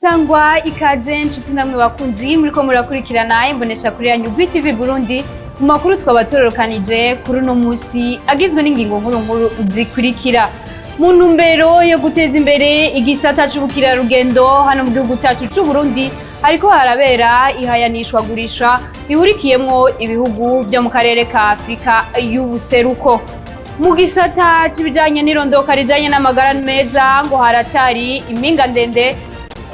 Sangwa ikaze nshuti namwe bakunzi muriko murakurikirana imbonesha kuri yanyu BTV Burundi mu makuru twabatororokanije kuri uno musi agizwe n'ingingo nkuru nkuru zikurikira. Mu ntumbero yo guteza imbere igisata c'ubukerarugendo hano mu gihugu cacu c'u Burundi, hariko harabera ihayanishwagurisha rihurikiyemwo ibihugu vyo mu karere ka Afrika y'ubuseruko. Mu gisata c'ibijanye n'irondoka rijanye n'amagara meza, ngo haracari impinga ndende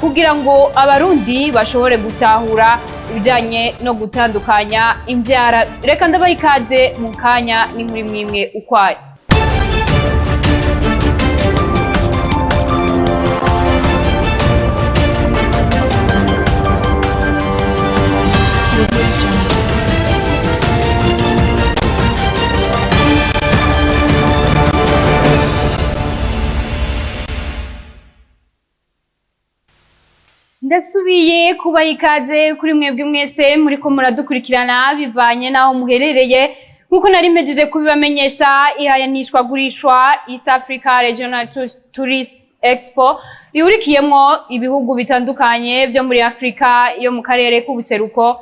kugira ngo Abarundi bashobore gutahura ibijanye no gutandukanya imvyara. Reka ndabaha ikaze mu kanya n'inkuru imwimwe ukwayo. Ndasubiye kubaha ikaze kuri mwebwe mwese muriko muradukurikirana bivanye n'aho muherereye. Nk'uko nari mpejeje kubibamenyesha, ihayanishwagurishwa East Africa Regional Tourist Expo rihurikiyemwo ibihugu bitandukanye vyo muri Afrika yo mu karere k'ubuseruko,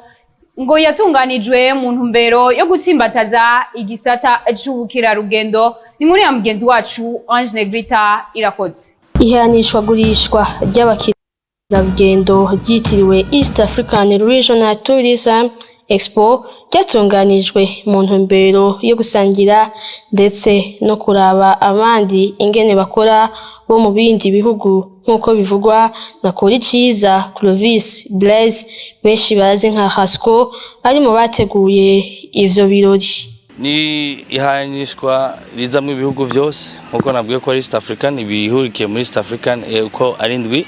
ngo yatunganijwe mu ntumbero yo gutsimbataza igisata c'ubukerarugendo. Ni inkuru ya mugenzi wacu Ange Negrita Irakoze. Ihayanishwagurishwa ry'abakerarugendo ryitiriwe East African Regional Tourism Expo ryatunganijwe mu ntumbero yo gusangira ndetse no kuraba abandi ingene bakora bo mu bindi bihugu, nk'uko bivugwa na Koriciza Clovis Blaise, benshi bazi nka Hasco, ari mu bateguye ivyo birori. Ni ihanishwa rizamwo ibihugu byose, nkuko nabwiye ko ari East African, ibihurikiye muri East African uko ari ndwi: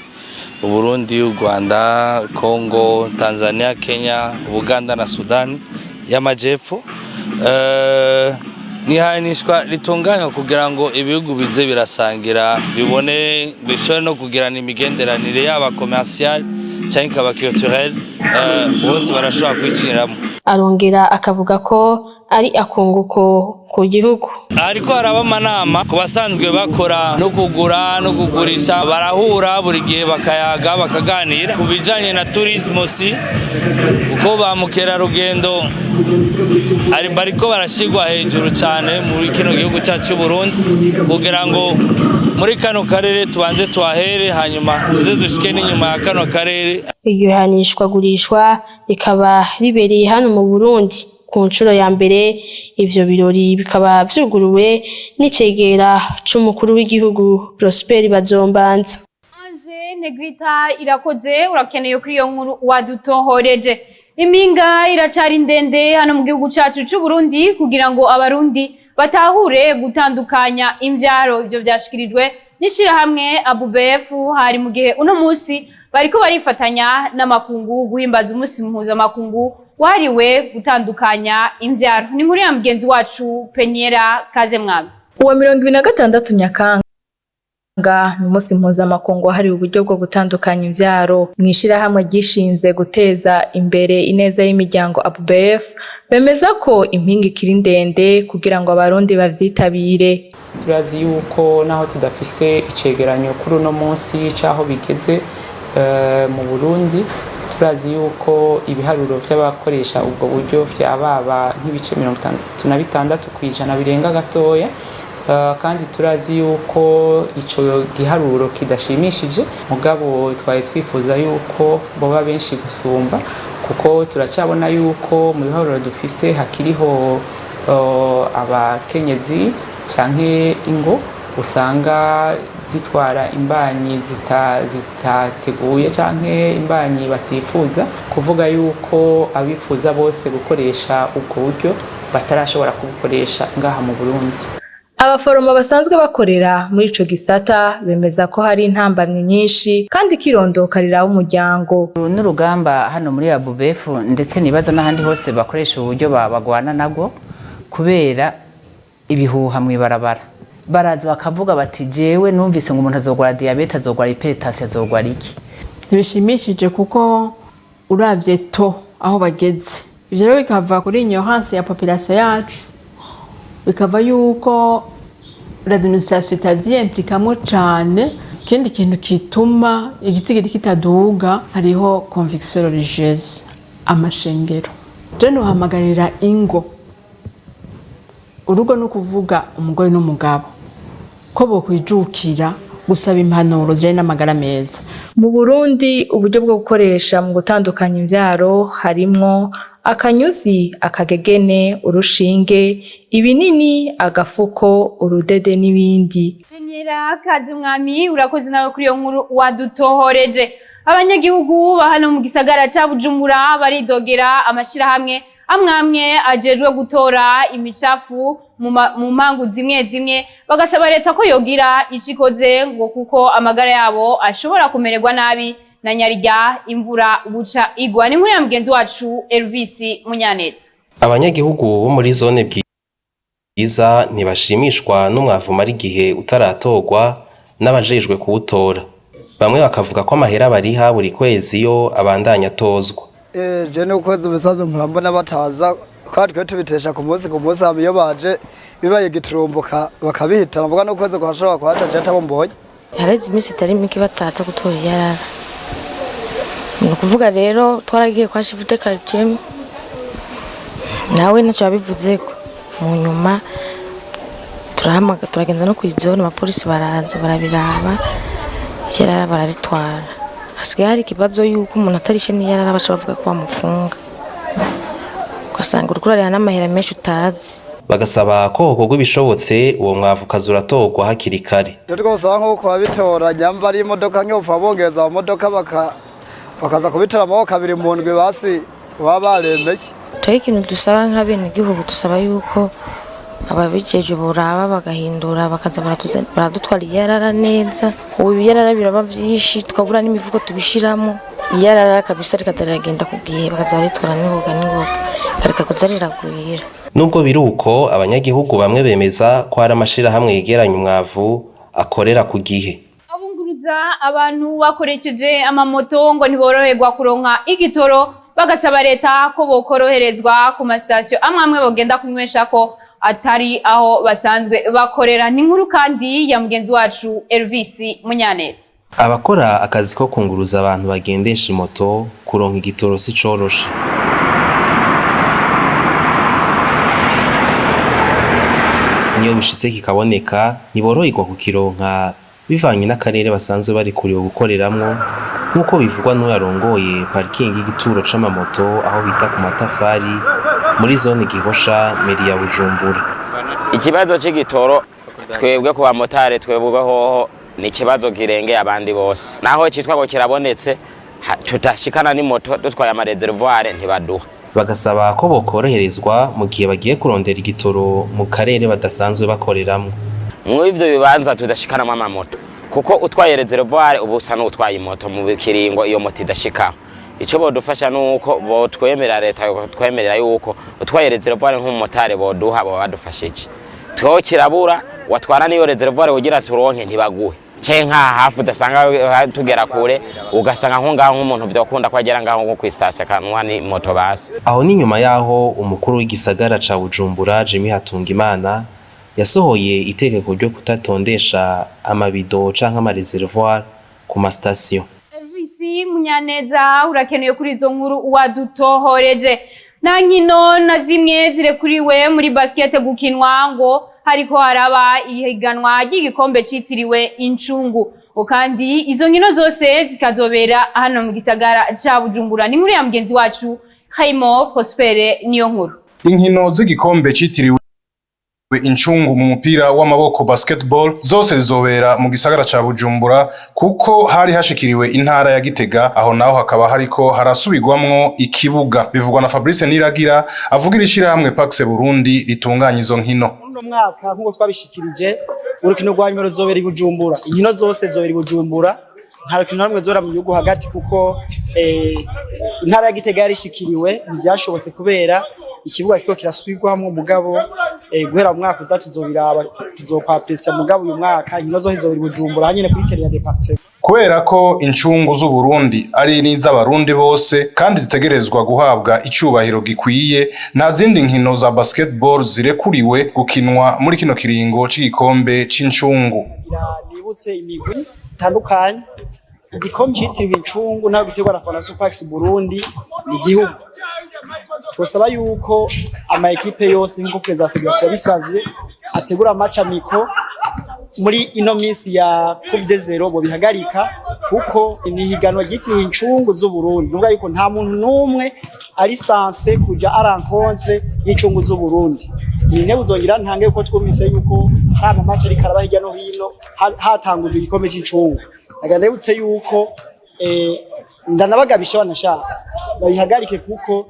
Uburundi, u Rwanda, Congo, Tanzania, Kenya, Uganda na Sudan y'Amajepfo. Ni ihanishwa ritunganywa kugira ngo ibihugu bize birasangira, bibone, bishobore no kugirana imigenderanire, yaba commercial cyangwa ikaba culturel, bose barashobora kwiciniramo. Arongera akavuga ko ari akunguko ku gihugu. Hariko haraba amanama ku basanzwe bakora no kugura no kugurisha, barahura buri gihe bakayaga, bakaganira ku bijanye na tourisme, si kuko ba mukerarugendo ari bariko barashigwa hejuru cyane muri kino gihugu cyacu cy'u Burundi, kugira ngo muri kano karere tubanze tuhahere, hanyuma tuze dushike n'inyuma ya kano karere. Iryo hanishwagurishwa rikaba ribereye hano mu Burundi ku nshuro ya mbere. Ivyo birori bikaba vyuguruwe n'icegera c'umukuru w'igihugu, Prosper Bazombanza. Ange Negrita Irakoze, urakeneye kuri iyo nkuru wadutohoreje. Impinga iracari ndende hano mu gihugu cacu c'u Burundi kugira ngo Abarundi batahure gutandukanya imvyaro. Ivyo vyashikirijwe n'ishirahamwe ABUBEF, hari mu gihe uno musi bariko barifatanya n'amakungu guhimbaza umunsi mpuzamakungu wahariwe gutandukanya imvyaro. Ni inkuru ya mugenzi wacu Peniera Kaze Mwami. Uwa 26 Nyakanga ni umunsi mpuzamakungu wahariwe uburyo bwo gutandukanya imvyaro. Mu ishirahamwe ryishinze guteza imbere ineza y'imiryango ABUBEF, bemeza ko impinga ikiri ndende kugira ngo Abarundi bavyitabire. Turazi yuko naho tudafise icegeranyo kuri uno munsi c'aho bigeze mu Burundi, turazi yuko ibiharuro vy'abakoresha ubwo buryo vyababa nk'ibice 66% birenga gatoya. Kandi turazi yuko ico giharuro kidashimishije, mugabo twari twifuza yuko boba benshi gusumba, kuko turacabona yuko mu biharuro dufise hakiriho abakenyezi canke ingo usanga zitwara imbanyi zitateguye canke imbanyi batifuza, kuvuga yuko abifuza bose gukoresha ubwo buryo batarashobora kubukoresha ngaha mu Burundi. Abaforoma basanzwe bakorera muri ico gisata bemeza ko hari intambamyi nyinshi kandi kirondoka riraba umuryango. N'urugamba hano muri ABUBEF, ndetse nibaza n'ahandi hose bakoresha uburyo bagwana nabwo, kubera ibihuha mw'ibarabara. Baraza bakavuga bati: "Jewe numvise ngo umuntu azogwara diabète, azogwara hypertension, azogwara iki." Ntibishimishije, kuko uravye to aho bageze, ivyo rero bikava kuri ignorance ya population yacu, bikava yuko l'administration itavyiyimplikamwo cane. Ikindi kintu kituma igitigiri kitaduga, hariho conviction religieuse, amashengero. Je nohamagarira ingo, urugo no kuvuga umugore n'umugabo, ko bokwijukira gusaba impanuro zijanye n'amagara meza. Mu Burundi, uburyo bwo gukoresha mu gutandukanya imvyaro harimwo akanyuzi, akagegene, urushinge, ibinini, agafuko, urudede n'ibindi. Menyera kazi mwami, urakoze nawe kuri iyo nkuru wadutohoreje. Abanyagihugu ba hano mu gisagara ca Bujumbura baridogera amashirahamwe amwe amwe ajejwe gutora imicafu mu mpangu zimwe zimwe, bagasaba leta ko yogira ico ikoze ngo kuko amagara yabo ashobora kumererwa nabi na nyarirya imvura buca igwa. Ni inkuru ya mugenzi wacu Elvis Munyaneza. Abanyagihugu bo muri zone Bwiza ntibashimishwa n'umwavu umara igihe utaratorwa n'abajejwe kuwutora. Bamwe bakavuga ko amahera bariha buri kwezi yo abandanya atozwa. Je n'ukwezi umusaza mpora bataza, kwa twe tubitesha ku munsi ku munsi. Hama iyo baje bibaye giturumbuka bakabihitana, mvuga n'ukwezi kwashobora kuhaca je atabo mbonye. Hareze iminsi itari mike bataza gutora iyarara. Ni ukuvuga rero twaragiye kwa chef de quartier, nawe ntacyo yabivuzeko. Mu nyuma turahamaga, turagenda no kw'izone, abapolisi baraza barabiraba, iyarara bararitwara. Hasigaye hari ikibazo yuko umuntu atarishe n'iyarara baca bavuga ko bamufunga, ugasanga uriko urariha n'amahera menshi utazi. Bagasaba ko hokorwa ibishobotse uwo mwavu ukaza uratorwa hakiri kare. Iyo twosaba nk'uko babitora, nyamba ari imodoka nk'opfa bongeza amamodoka bakaza kubitora amaboko kabiri mu ndwi, basi baba baremeye. Twebwe ikintu dusaba nk'abenegihugu, dusaba yuko ababijejwe boraba bagahindura, bakaza baradutwara iyarara neza. Ubu ibiyarara biraba vyinshi, tukabura n'imifuko tubishiramo. Iyarara kabisa rikaza riragenda ku gihe, bakaza baritora n'ingoga n'ingoga, rikareka kuza riragwira. Nubwo biri uko, abanyagihugu bamwe bemeza ko hari amashirahamwe yegeranya umwavu akorera ku gihe. Abunguruza abantu bakoresheje amamoto ngo ntiboroherwa kuronka igitoro, bagasaba leta ko bokoroherezwa ku masitasiyo amwe amwe bogenda kunywesha ko atari aho basanzwe bakorera. Ni inkuru kandi ya mugenzi wacu Elvis Munyaneza. Abakora akazi ko kunguruza abantu bagendesha imoto, kuronka igitoro si coroshe. Niyo bishitse kikaboneka, ntiboroherwa kukironka bivanye n'akarere basanzwe barikuriwe gukoreramwo, nk'uko bivugwa n'uyarongoye parikingi y'igituro c'amamoto aho bita ku Matafari muri zone Gihosha, meri ya Bujumbura. Ikibazo c'igitoro twebwe ku bamotari, twebwe hoho ni ikibazo kirengeye abandi bose. Naho citwa ngo kirabonetse, tutashikana n'imoto dutwaye ama réservoir ntibaduha. Bagasaba ko bokoroherezwa mu gihe bagiye kurondera igitoro mu karere badasanzwe bakoreramwo. Muri ivyo bibanza tudashikanamwo amamoto, kuko utwaye réservoir uba usa n'utwaye imoto mu kiringo iyo moto idashikaho. Ico bodufasha nuko botwemerera, leta twemerera yuko utwaye réservoir nk'umumotari boduha, boba badufashije. Tweho kirabura, watwara n'iyo réservoir kugira turonke ntibaguhe, canke nkaha hafi udasanga tugera kure, ugasanga nko ngaho nk'umuntu vyokunda ko agera ngaho nko kw'isitasiyo akanwa ni moto basi. Aho ni nyuma yaho umukuru w'igisagara ca Bujumbura Jimmy Hatungimana yasohoye itegeko ryo kutatondesha amabido canke ama réservoir ku masitasiyo. Elvis Munyaneza, urakenuye kuri izo nkuru wadutohoreje. Nta nkino na zimwe zirekuriwe muri basket gukinwa ngo hariko haraba ihiganwa ry'igikombe citiriwe Incungu, kandi izo nkino zose zikazobera hano mu gisagara ca Bujumbura. Ni inkuru ya mugenzi wacu Haimo Prospere niyo nkuru. Inkino z'igikombe citiriwe Incungu mu mupira w'amaboko, basketball, zose zizobera mu gisagara ca Bujumbura, kuko hari hashikiriwe intara ya Gitega, aho naho hakaba hariko harasubirwamwo ikibuga. Bivugwa na Fabrice Niragira avugira ishirahamwe Pax Burundi ritunganya izo nkino. Uno mwaka, nk'uko twabishikirije, urukino rwa nyuma ruzobera i Bujumbura. Inkino zose zobera i Bujumbura, nta rukino na rumwe zobera mu gihugu hagati, kuko intara ya Gitega yarishikiriwe, ntibyashobotse kubera ikibuga kiriko kirasubirwamwo. Mugabo guhera mu mwaka uza tuzobiraba, tuzokwapresa. Mugabo uyu mwaka inkino zose zobera i Bujumbura nyene kuri terrain ya département. Kubera ko incungu z'Uburundi ari n'iz'Abarundi bose kandi zitegerezwa guhabwa icubahiro gikwiye, nta zindi nkino za basketball zirekuriwe gukinwa muri kino kiringo c'igikombe c'incungu. Nibutse imigwi bitandukanye. Igikombe citiriwe Incungu naho gitegwa na Fondation Pax Burundi, ni igihugu. Twosaba yuko ama équipes yose, nk'uko perezida wa fédération yabisavye, ategura match amicaux muri ino minsi ya Coupe de Zéro, bobihagarika, kuko ni higanwa ryitiriwe Incungu z'Uburundi. Nuvuga yuko nta muntu n'umwe ari censé kuja à l'encontre y'incungu z'Uburundi. Ni intebe uzongira ntange, kuko twumvise yuko hari ama match ariko araba hirya no hino hatangujwe igikombe c'Incungu. Naga ndebutse yuko ndanabagabisha, banashaka babihagarike, kuko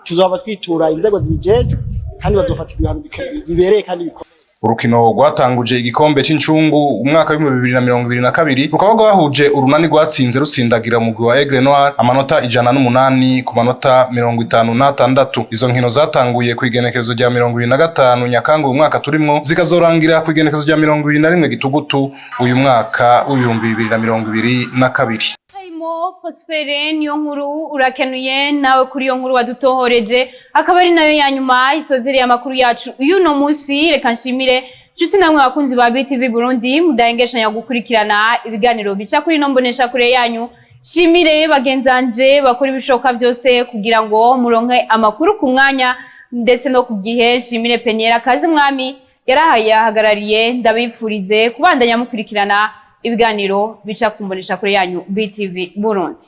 tuzoba twitura inzego zibijejwe kandi bazofatirwa ibihano bibereye kandi bikomeye. Urukino rwatanguje igikombe c'Incungu umwaka w'2022 rukaba rwahuje Urunani, rwatsinze rutsindagira umugwi wa Aigle Noir amanota 108 ku manota 56. Izo nkino zatanguye ku igenekerezo rya 25 Nyakanga uyu mwaka turimwo, zikazorangira ku igenekerezo rya 21 Gitugutu uyu mwaka w'2022. Harimo Prospere niyo nkuru, urakenuye nawe kuri iyo nkuru wadutohoreje, akaba ari nayo ya nyuma isozereye amakuru yacu y'uno munsi. Reka nshimire nshuti namwe bakunzi ba BTV Burundi mudahengeshanya gukurikirana ibiganiro bica kuri ino mbonesha kure yanyu. Shimire bagenzanje bakora ibishoboka byose kugira ngo muronke amakuru ku mwanya ndetse no ku gihe. Shimire Peniera Kazi Mwami yarahaye ahagarariye. Ndabipfurize kubandanya mukurikirana ibiganiro bica ku mbonesha kure yanyu BTV Burundi.